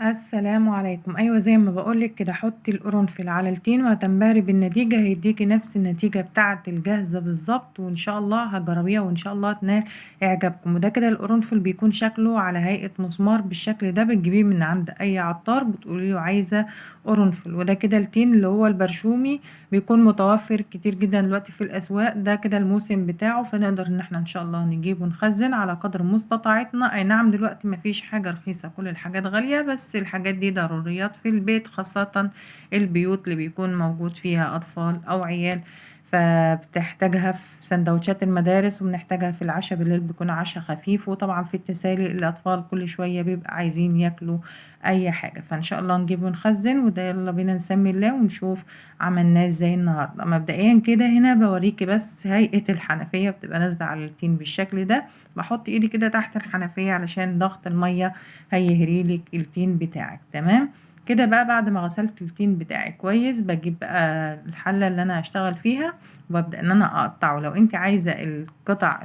السلام عليكم. ايوه زي ما بقولك كده، حطي القرنفل على التين وهتنبهري بالنتيجة، هيديكي نفس النتيجة بتاعه الجاهزة بالظبط، وان شاء الله هتجربيها وان شاء الله تنال اعجابكم. وده كده القرنفل بيكون شكله على هيئة مسمار بالشكل ده، بتجيبيه من عند اي عطار بتقولي له عايزه قرنفل. وده كده التين اللي هو البرشومي، بيكون متوفر كتير جدا دلوقتي في الاسواق، ده كده الموسم بتاعه، فنقدر ان احنا ان شاء الله نجيب ونخزن على قدر مستطاعتنا. اي نعم دلوقتي مفيش حاجة رخيصة، كل الحاجات غالية، بس الحاجات دي ضروريات في البيت، خاصة البيوت اللي بيكون موجود فيها أطفال أو عيال، فبتحتاجها في سندوتشات المدارس، وبنحتاجها في العشاء بالليل بيكون عشاء خفيف، وطبعا في التسالي الأطفال كل شوية بيبقى عايزين ياكلوا أي حاجة. فإن شاء الله نجيب ونخزن. وده يلا بينا نسمي الله ونشوف عملناه ازاي النهاردة. مبدئيا كده هنا بوريكي بس هيئة الحنفية بتبقى نازلة على التين بالشكل ده، بحط ايدي كده تحت الحنفية علشان ضغط المية هيهريلك التين بتاعك. تمام كده بقى. بعد ما غسلت التين بتاعي كويس، بجيب بقى الحلة اللي انا هشتغل فيها وببدأ ان انا اقطعه. لو انت عايزة القطع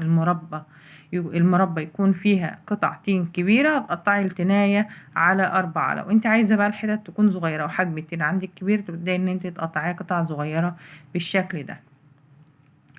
المربى يكون فيها قطع تين كبيرة، هتقطعي التناية على 4. لو انت عايزة بقى الحتت تكون صغيرة وحجم التين عندك كبير، تبدأي ان انت تقطعيها قطع صغيرة بالشكل ده.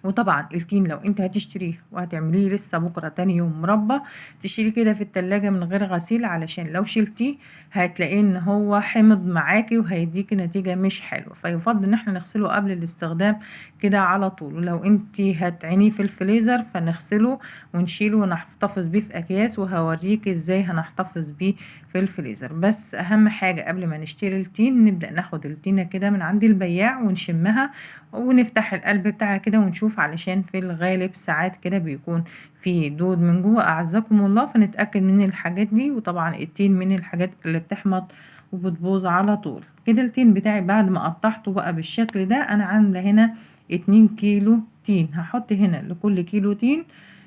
وطبعا التين لو انت هتشتريه وهتعمليه لسه بكره تاني يوم مربى، تشيليه كده في التلاجة من غير غسيل، علشان لو شلتيه هتلاقيه ان هو حمض معاكي وهيديكي نتيجة مش حلوة، فيفضل ان احنا نغسله قبل الاستخدام كده على طول. ولو انت هتعينيه في الفريزر فنغسله ونشيله ونحتفظ بيه في اكياس، وهوريكي ازاي هنحتفظ بيه في الفريزر. بس اهم حاجة قبل ما نشتري التين، نبدأ ناخد التينة كده من عند البياع ونشمها ونفتح القلب بتاعها كده ونشوف، علشان في الغالب ساعات كده بيكون في دود من جوه اعزكم الله، فنتأكد من الحاجات دي. وطبعا التين من الحاجات اللي بتحمض وبتبوظ على طول. كده التين بتاعي بعد ما قطعته بقى بالشكل ده، انا عامله هنا 2 كيلو تين، هحط هنا لكل كيلو تين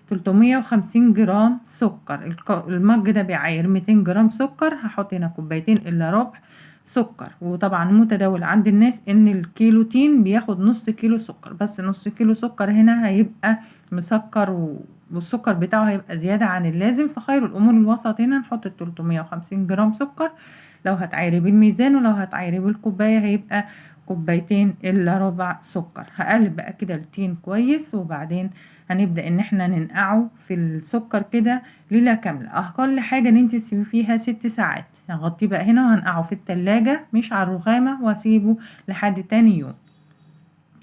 350 جرام سكر. المج ده بيعاير 200 جرام سكر، هحط هنا كوبايتين الا ربع سكر. وطبعا متداول عند الناس ان الكيلو تين بياخد نص كيلو سكر، بس نص كيلو سكر هنا هيبقى مسكر والسكر بتاعه هيبقى زيادة عن اللازم، فخير الامور الوسط. هنا نحط 350 جرام سكر لو هتعايري بالميزان، ولو هتعايري بالكوباية هيبقى كوبايتين الا ربع سكر. هقلب بقى كده التين كويس، وبعدين هنبدأ ان احنا ننقعه في السكر كده ليلة كاملة. اقل حاجة ان انت تسيبيه فيها 6 ساعات. هغطيه بقى هنا وهنقعه في التلاجة مش على الرخامة، واسيبه لحد تاني يوم.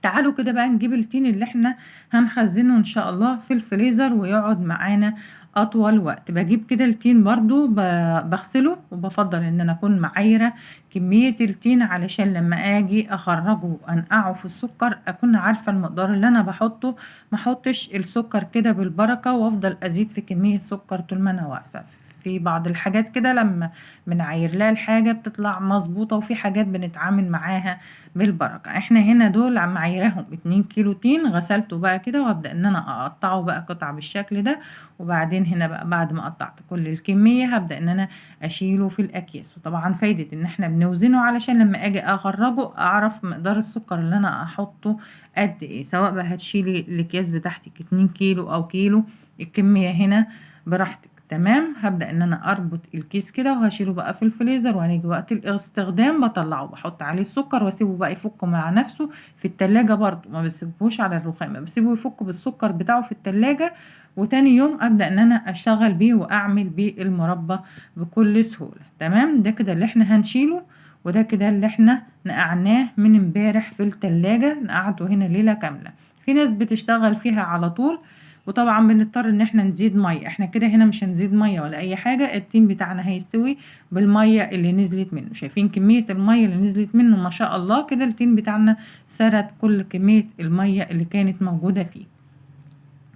تعالوا كده بقى نجيب التين اللي احنا هنخزنه ان شاء الله في الفريزر ويقعد معانا اطول وقت. بجيب كده التين برضو بغسله، وبفضل ان انا اكون معايره كمية التين علشان لما اجي اخرجه وانقعه في السكر اكون عارفة المقدار اللي انا بحطه، ما احطش السكر كده بالبركة وافضل ازيد في كمية سكر طول ما انا واقفة. في بعض الحاجات كده لما بنعاير لها الحاجة بتطلع مظبوطة، وفي حاجات بنتعامل معاها بالبركة. احنا هنا دول معايراهم 2 كيلو تين، غسلته بقى كده وابدأ ان انا اقطعه بقى قطع بالشكل ده. وبعدين هنا بقى بعد ما قطعت كل الكمية هبدأ ان انا اشيله في الاكياس. وطبعا فايدة ان احنا بنوزنه علشان لما اجي اخرجه اعرف مقدار السكر اللي انا احطه قد ايه، سواء بقى هتشيلي الاكياس بتاعتك 2 كيلو او كيلو، الكمية هنا براحتك. تمام. هبدأ ان انا اربط الكيس كده وهشيله بقى في الفريزر، وهنيجي وقت الاستخدام بطلعه بحط عليه السكر واسيبه بقى يفك مع نفسه في التلاجة، برضو ما بسيبهوش على الرخامة، بسيبه يفك بالسكر بتاعه في التلاجة، وتاني يوم ابدأ ان انا اشتغل بيه واعمل بيه المربى بكل سهولة. تمام. ده كده اللي احنا هنشيله، وده كده اللي احنا نقعناه من امبارح في التلاجة، نقعته هنا ليلة كاملة. في ناس بتشتغل فيها على طول، وطبعا بنضطر ان احنا نزيد مية. احنا كده هنا مش هنزيد مية ولا اي حاجة، التين بتاعنا هيستوي بالمية اللي نزلت منه. شايفين كمية المية اللي نزلت منه ما شاء الله، كده التين بتاعنا سرد كل كمية المية اللي كانت موجودة فيه.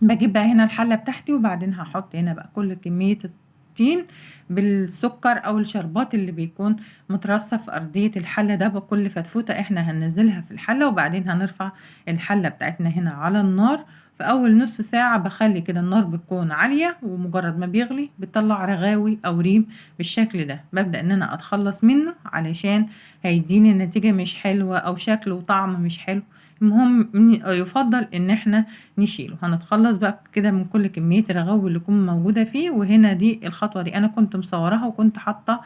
بجيب بقى هنا الحلة بتاعتي، وبعدين هحط هنا بقى كل كمية التين بالسكر او الشربات اللي بيكون مترصف في ارضية الحلة ده بكل فتفوتة احنا هننزلها في الحلة. وبعدين هنرفع الحلة بتاعتنا هنا على النار. في اول نص ساعة بخلي كده النار بتكون عالية، ومجرد ما بيغلي بتطلع رغاوي او ريم بالشكل ده. ببدأ ان انا اتخلص منه علشان هيديني النتيجة مش حلوة او شكل وطعم مش حلو. المهم يفضل ان احنا نشيله. هنتخلص بقى كده من كل كمية الرغاوي اللي تكون موجودة فيه. وهنا دي الخطوة دي انا كنت مصوراها وكنت حاطة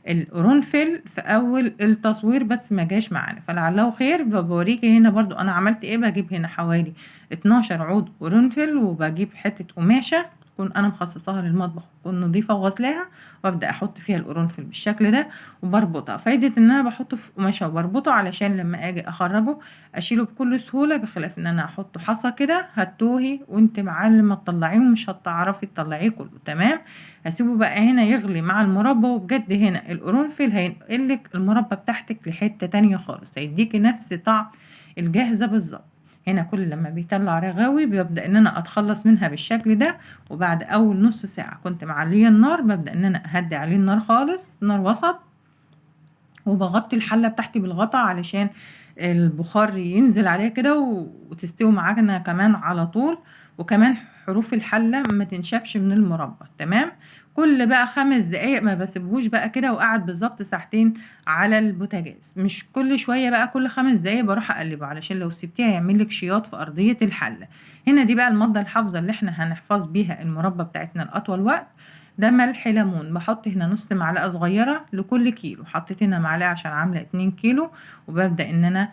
القرنفل في اول التصوير بس ما جاش معانا، فلعله خير. بوريكي هنا برضو انا عملت ايه. بجيب هنا حوالي 12 عود قرنفل، وبجيب حتة قماشة تكون انا مخصصاها للمطبخ، تكون نظيفة وغسلاها، وابدا احط فيها القرنفل بالشكل ده وبربطها. فايده ان انا بحطه في قماشة وبربطه علشان لما اجي اخرجه اشيله بكل سهولة، بخلاف ان انا احطه حصى كده هتوهي وانت معلم ما تطلعيه ومش هتعرفي تطلعيه كله. تمام، هسيبه بقى هنا يغلي مع المربى، وبجد هنا القرنفل هينقلك المربى بتاعتك لحته تانية خالص، هيديكي نفس طعم الجاهزة بالظبط. هنا كل لما بيطلع رغاوي ببدأ ان انا اتخلص منها بالشكل ده، وبعد اول نص ساعة كنت معلية النار ببدأ ان انا اهدي عليه النار خالص، نار وسط، وبغطي الحلة بتاعتي بالغطا علشان البخار ينزل عليها كده وتستوي معانا كمان على طول، وكمان حروف الحلة ما تنشفش من المربى. تمام، كل بقى 5 دقايق ما بسيبهوش بقى كده، وقعد بالظبط ساعتين على البوتاجاز، مش كل شوية بقى، كل 5 دقايق بروح اقلبه علشان لو سبتيها يعمل لك شياط في ارضية الحلة. هنا دي بقى المادة الحافظة اللي احنا هنحفظ بيها المربى بتاعتنا لاطول وقت. ده ملح ليمون، بحط هنا نص معلقه صغيرة لكل كيلو، حطيت هنا معلقه عشان عامله 2 كيلو، وببدا ان انا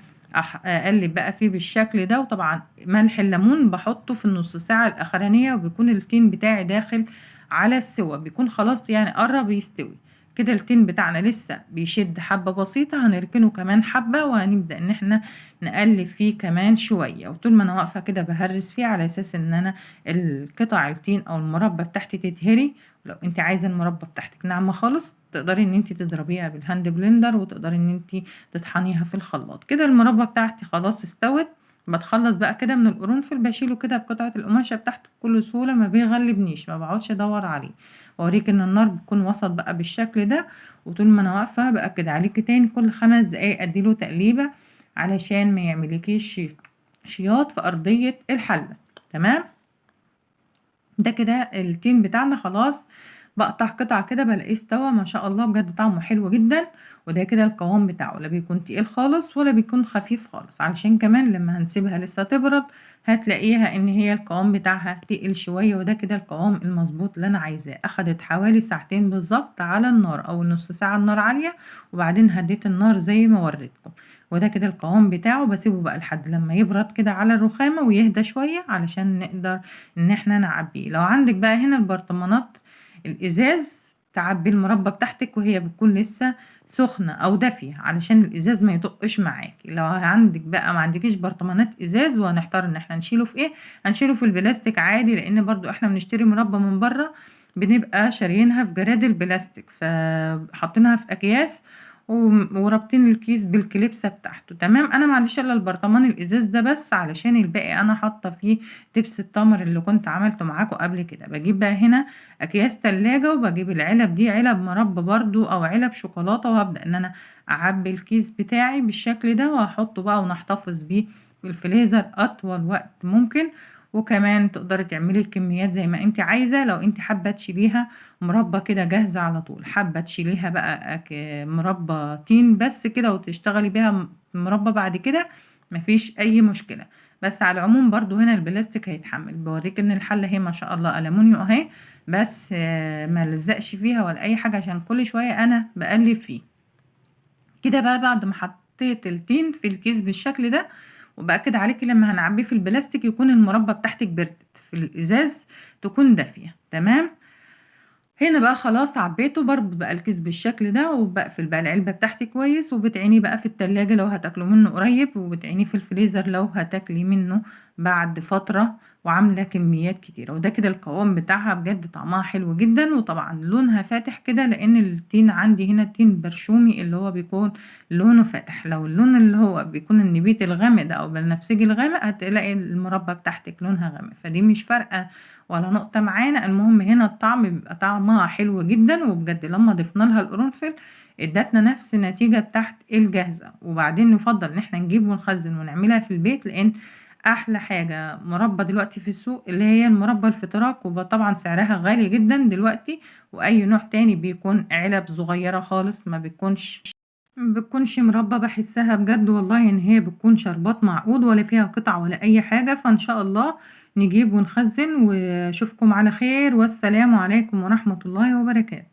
اقلب بقى فيه بالشكل ده. وطبعا ملح الليمون بحطه في النص ساعة الاخرانية، وبيكون التين بتاعي داخل على السوا، بيكون خلاص يعني قرب يستوي كده. التين بتاعنا لسه بيشد حبه بسيطة، هنركنه كمان حبه، وهنبدا ان احنا نقلب فيه كمان شوية. وطول ما انا واقفة كده بهرس فيه على اساس ان انا القطع التين او المربى بتاعتي تتهري. لو انت عايزه المربى بتاعتك ناعمة خالص تقدري ان انت تضربيها بال hand blender، وتقدري ان انت تطحنيها في الخلاط. كده المربى بتاعتي خلاص استوت. بتخلص بقى كده من القرنفل، بشيله كده بقطعه القماشه بتاعته بكل سهولة، ما بيغلبنيش، ما بقعدش ادور عليه. واوريك ان النار بتكون وسط بقى بالشكل ده، وطول ما انا واقفة باكد عليكي تاني كل 5 دقايق اديله تقليبه علشان ما يعملكيش شياط في ارضية الحلة. تمام، ده كده التين بتاعنا خلاص. بقطع قطع كده بلاقيه استوى ما شاء الله، بجد طعمه حلو جدا. وده كده القوام بتاعه، لا بيكون تقيل خالص ولا بيكون خفيف خالص، علشان كمان لما هنسيبها لسه تبرد هتلاقيها ان هي القوام بتاعها تقيل شوية. وده كده القوام المظبوط اللي انا عايزاه. اخدت حوالي ساعتين بالظبط على النار، او نص ساعة النار عالية، وبعدين هديت النار زي ما وريتكم. وده كده القوام بتاعه. بسيبه بقى لحد لما يبرد كده على الرخامه ويهدى شوية علشان نقدر ان احنا نعبيه. لو عندك بقى هنا البرطمانات الازاز تعبي المربى بتاعتك وهي بتكون لسه سخنة او دافيه علشان الازاز ما يطقش معاكي. لو عندك بقى ما عندكيش برطمانات ازاز وهنحتار ان احنا نشيله في ايه، هنشيله في البلاستيك عادي، لان برضو احنا بنشتري مربى من بره بنبقى شاريينها في جرادل بلاستيك، فحاطينها في اكياس ورابطين الكيس بالكليبسه بتاعته. تمام، انا ما عنديش الا البرطمان الازاز ده بس، علشان الباقي انا حاطه فيه دبس التمر اللي كنت عملته معاكم قبل كده. بجيب بقى هنا اكياس تلاجة، وبجيب العلب دي، علب مربى برضو او علب شوكولاتة، وهبدا ان انا اعبي الكيس بتاعي بالشكل ده، وهحطه بقى ونحتفظ بيه في الفريزر اطول وقت ممكن. وكمان تقدري تعملي الكميات زي ما انت عايزه، لو انت حابة تشيليها مربى كده جاهزة على طول، حابة تشيليها بقى مربى تين بس كده وتشتغلي بيها مربى بعد كده، مفيش اي مشكلة. بس على العموم برضو هنا البلاستيك هيتحمل. بوريك ان الحلة هي ما شاء الله ألمونيو اهي، بس ما لزقش فيها ولا اي حاجة عشان كل شوية انا بقلب فيه كده. بقى بعد ما حطيت التين في الكيس بالشكل ده، وبأكد عليكي لما هنعبيه في البلاستيك يكون المربى بتاعتك بردت، في الازاز تكون دافيه. تمام، هنا بقى خلاص عبيته، بربط بقى الكيس بالشكل ده، وبقفل بقى العلبة بتاعتي كويس، وبتعينيه بقى في التلاجة لو هتاكلوا منه قريب، وبتعينيه في الفريزر لو هتاكلي منه بعد فترة، وعامله كميات كتيرة. وده كده القوام بتاعها، بجد طعمها حلو جدا، وطبعا لونها فاتح كده لان التين عندي هنا التين برشومي اللي هو بيكون لونه فاتح. لو اللون اللي هو بيكون النبيت الغامق ده او البنفسجي الغامق هتلاقي المربى بتاعتك لونها غامق، فدي مش فارقه ولا نقطة معانا. المهم هنا الطعم بيبقى طعمها حلو جدا، وبجد لما ضفنا لها القرنفل ادتنا نفس النتيجة بتاعت الجاهزة. وبعدين نفضل ان احنا نجيب ونخزن ونعملها في البيت، لان احلى حاجة مربى دلوقتي في السوق اللي هي المربى الفتراك، وطبعا سعرها غالي جدا دلوقتي، واي نوع تاني بيكون علب صغيرة خالص ما بتكونش مربى. بحسها بجد والله ان هي بتكون شربات معقود ولا فيها قطع ولا اي حاجة. فان شاء الله نجيب ونخزن، واشوفكم على خير، والسلام عليكم ورحمة الله وبركاته.